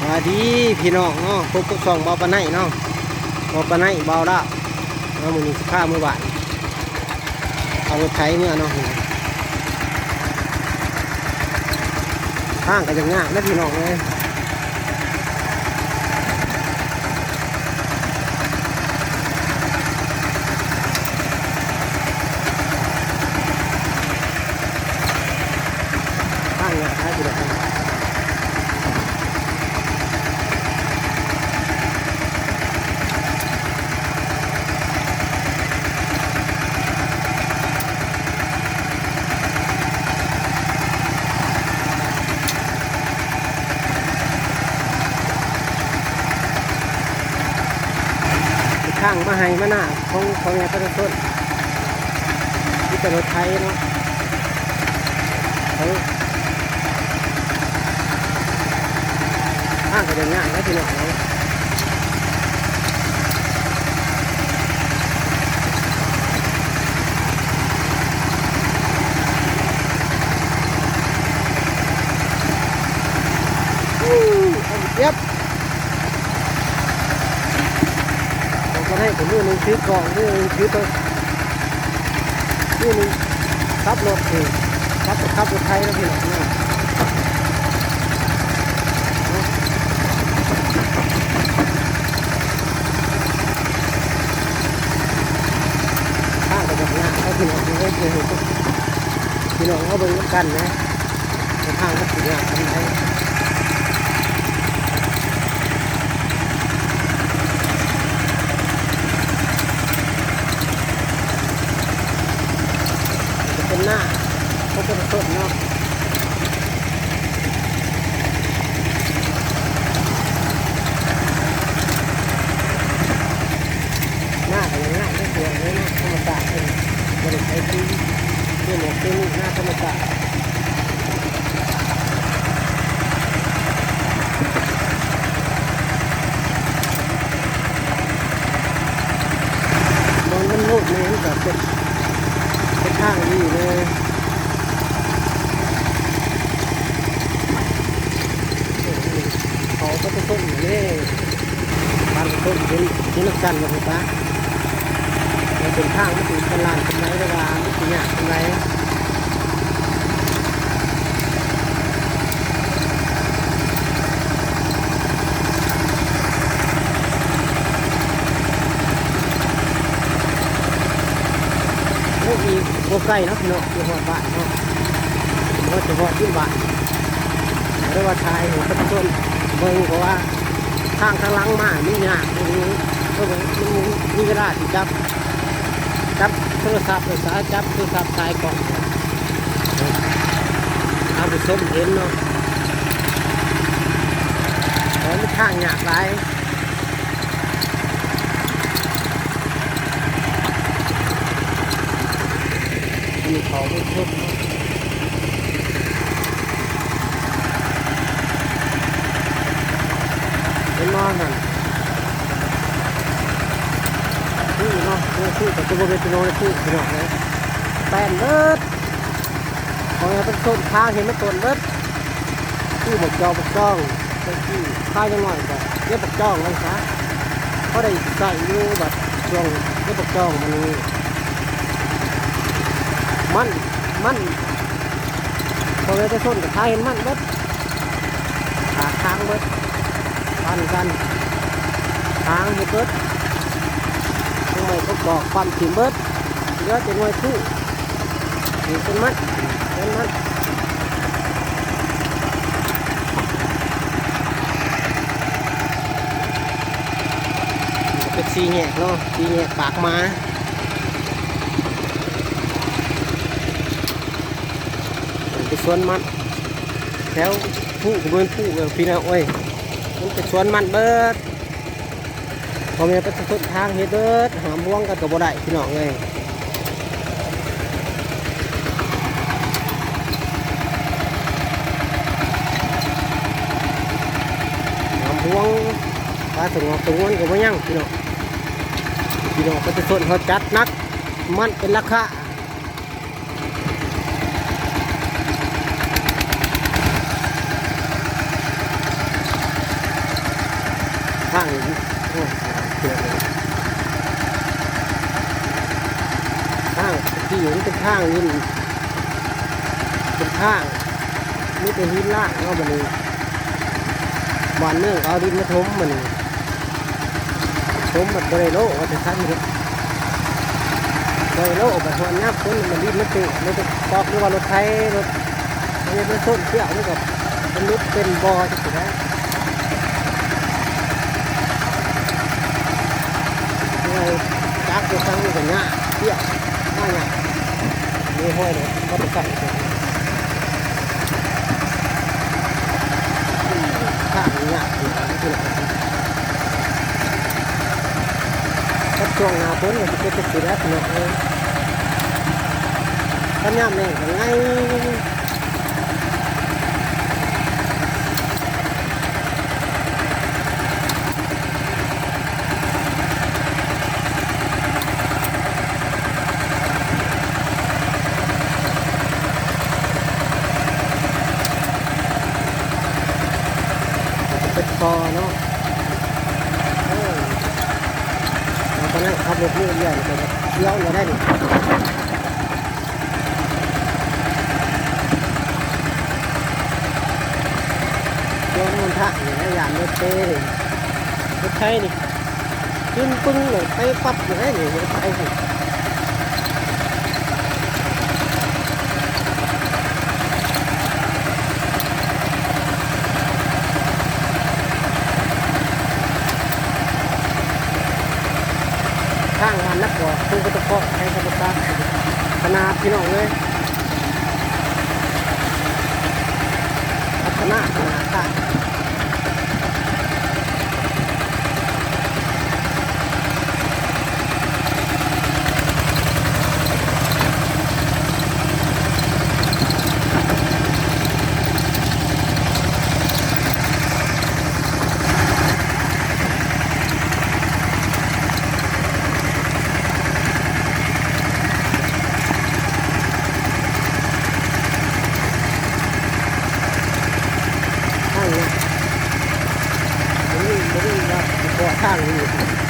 ສະບາຍດີພີ່ນ້ອງເນາະ, ພົບກັບຊ່ອງເບົາປານໄນເນາະ, ເບົາປານໄນ ເບົາລາວເນາະ. ມື້ນີ້ຊິພາເມືອບ້ານ ເອົາລົດໄຖເມືອເນາະ. ທາງກໍຍັງຍາກເດ້ພີ່ນ້ອງເອີຍ. ທາງຍາກຫຼາຍຢູ່ດອກ. ເປັນທາງມາໄຮ່ມານາຂອງພໍ່ແມ່ປະຊາຊົນ, ມີແຕ່ລົດໄຖເນາະ. ເອີ ທາງກໍຍັງຍາກເດ້ພີ່ນ້ອງເອີຍ. ອູ້ ເອົາເຈັບ ເອົາບໍ່ໄດ້ ແຕ່ມືໜຶ່ງຖືກ້ອງ ມືໜຶ່ງຖືໂຕ ມືໜຶ່ງຂັບລົດ ເອີ ຂັບ ຂັບລົດໄຖເນາະພີ່ນ້ອງເນາະ. ທາງກໍຍາກເນາະພີ່ນ້ອງເອີຍ, ພີ່ນ້ອງເຮົາເບິ່ງນຳກັນນະ. ເສັ້ນທາງມັນຊິຍາກປານໃດ? ເປັນນາຂອງປະຊາຊົນເນາະ, ນາກໍຍັງງາມເດ້ພີ່ນ້ອງເອີຍ, ນາທຳມະຊາດເດ້, ບໍ່ໄດ້ໃຊ້ປຸ໋ຍ ເປັນໝວກເປັນໜ້າທຳມະຊາດ. ເບິ່ງມັນໂຫດແມ່ນກໍເປັນ ເປັນທາງດີເລີຍ. ເຂົາປະຊາຊົນນີ້ ປະຊາຊົນເຫັນ ເຫັນນຳກັນວ່າຊັ້ນຊະ. ວ່າເສັ້ນທາງມັນຊິເປັນລ້ານປານໃດ ຫຼືວ່າມັນຊິຍາກປານໃດ. ໂອ້ ອີກບໍ່ໄກເນາະພີ່ນ້ອງ ຊິຮອດບ້ານເນາະ, ເຮົາຈະຮອດຢູ່ບ້ານ. ແຕ່ວ່າຖ່າຍໃຫ້ປະຊາຊົນເບິ່ງ ເພາະວ່າ ທາງທາງຫຼັງມາມັນຍາກ ມັນ ເພາະວ່າມັນມີເວລາທີ່ຈັບ ຈັບໂທລະສັບ ແລ້ວກໍຈັບໂທລະສັບຖ່າຍກ້ອງ ທ່ານຜູ້ຊົມເຫັນເນາະ. ເອີ ມັນທາງຍາກຫຼາຍ. ອັນນີ້ເຂົາໄປຊົນເນາະ. ເຫັນບໍ່ຫັ້ນ? ຄືເນາະ ຄື ຄື ກໍຄືບໍ່ແມ່ນພີ່ນ້ອງ ຄື ພີ່ນ້ອງເອີຍ ແປນເບິດ. ຂອງປະຊາຊົນ ທາງເຫັນມັນຕົ້ນເບິດ ຄືບັກຈອງ ບັກຈອງ ແຕ່ກີ້ ຂາຍຢ່າງໜ້ອຍກໍເກັບບັກຈອງໄວ້ຊະ ພໍໄດ້ໃຊ້ຢູ່. ບັດຊ່ວງເກັບບັກຈອງມັນ ມັນ ມັນ ພໍ່ແມ່ປະຊາຊົນກໍຂາຍເຫັນມັນເບິດ ຂາດທາງເບິດ ປັນກັນ ທາງເຮັດເບິດ ຕົ້ນໄມ້ກໍກອກປ້ຳຖິ້ມເບິດ ເຫຼືອແຕ່ໜ່ວຍພູ ນີ້ຕົ້ນມັນ ຕົ້ນມັນ. ນີ້ກໍເປັນສີ່ແຍກເນາະ ສີ່ແຍກປາກໝາ. ເປັນສວນມັນ ແຖວພູກໍບໍ່ແມ່ນພູເອີ ພີ່ນ້ອງເອີຍ ມັນເປັນສວນມັນເບິດ. ພໍ່ແມ່ປະຊາຊົນທາງເຮັດເບິດ ຫາມຫວງກັນກໍບໍ່ໄດ້ ພີ່ນ້ອງເອີຍ ຫາມຫວງ ປາສະຫງອກສະຫງວນກໍບໍ່ຍັງ ພີ່ນ້ອງ. ພີ່ນ້ອງປະຊາຊົນເຮົາຈັດໜັກ ມັນເປັນລາຄາ. ເ ທາງນີ້ ໂອ້ຍ ທາງທີ່ມັນເປັນທາງດິນ ເປັນທາງ ມີແຕ່ຫີນລ້າງເນາະ ບັດນີ້ບ້ານເມືອງເຂົາເອົາດິນມາຖົມ ບັດນີ້ຖົມບັດບໍ່ໄດ້ໂລະ ວ່າແຕ່ຊັ້ນເດະ ບໍ່ໄດ້ໂລະ ບັດຮອດຍາມຝົນ ມັນດິນມັນເຕະ ລົດຕອກ ຫຼືວ່າລົດໄຖ ລົດ ອັນນີ້ມັນຊົນເຊືອກ ມັນກໍເປັນຫຼຸດເປັນບໍ່ຈັ່ງຊີ້ນະ ເມື່ອຍຈັກຢູ່ທາງນີ້ກໍຍາກ ເຊືອກມາຍາກ ມີຫ້ອຍເດ້ ບໍ່ໄດ້ໃຊ້ ທາງຍາກຢູ່ ພີ່ນ້ອງ ຄັນຊ່ວງໜ້າຝົນກໍຊິເປັນຈັ່ງຊີ້ແຫຼະ ພີ່ນ້ອງເອີຍ ຄັນຍາມແລ້ງກໍໄງ ເປັນທໍ່ເນາະ ເອີ ແລ້ວຕອນນັ້ນຂັບລົດນີ້ລ້ຽວນີ້ກໍລ້ຽວນີ້ໄດ້ນີ້ ລົງຫົນທາງນີ້ແຫຼະ ຢ້ານລົດເຕະນີ້ ລົດໄຖນີ້ ປຶ້ງໆ ເລີຍ ໄປປັບເລີຍນີ້ ລົດໄຖນີ້ ທາງບ້ານນາກອກ ເພິ່ນກໍຈະເກາະໃຫ້ທຳມະຊາດຂະໜາດ ພີ່ນ້ອງເອີຍ ລັກສະນະຂະໜາດທາງ. ທາງນີ້ ບໍ່ມີ ບໍ່ມີວ່າຊິພໍທາງນີ້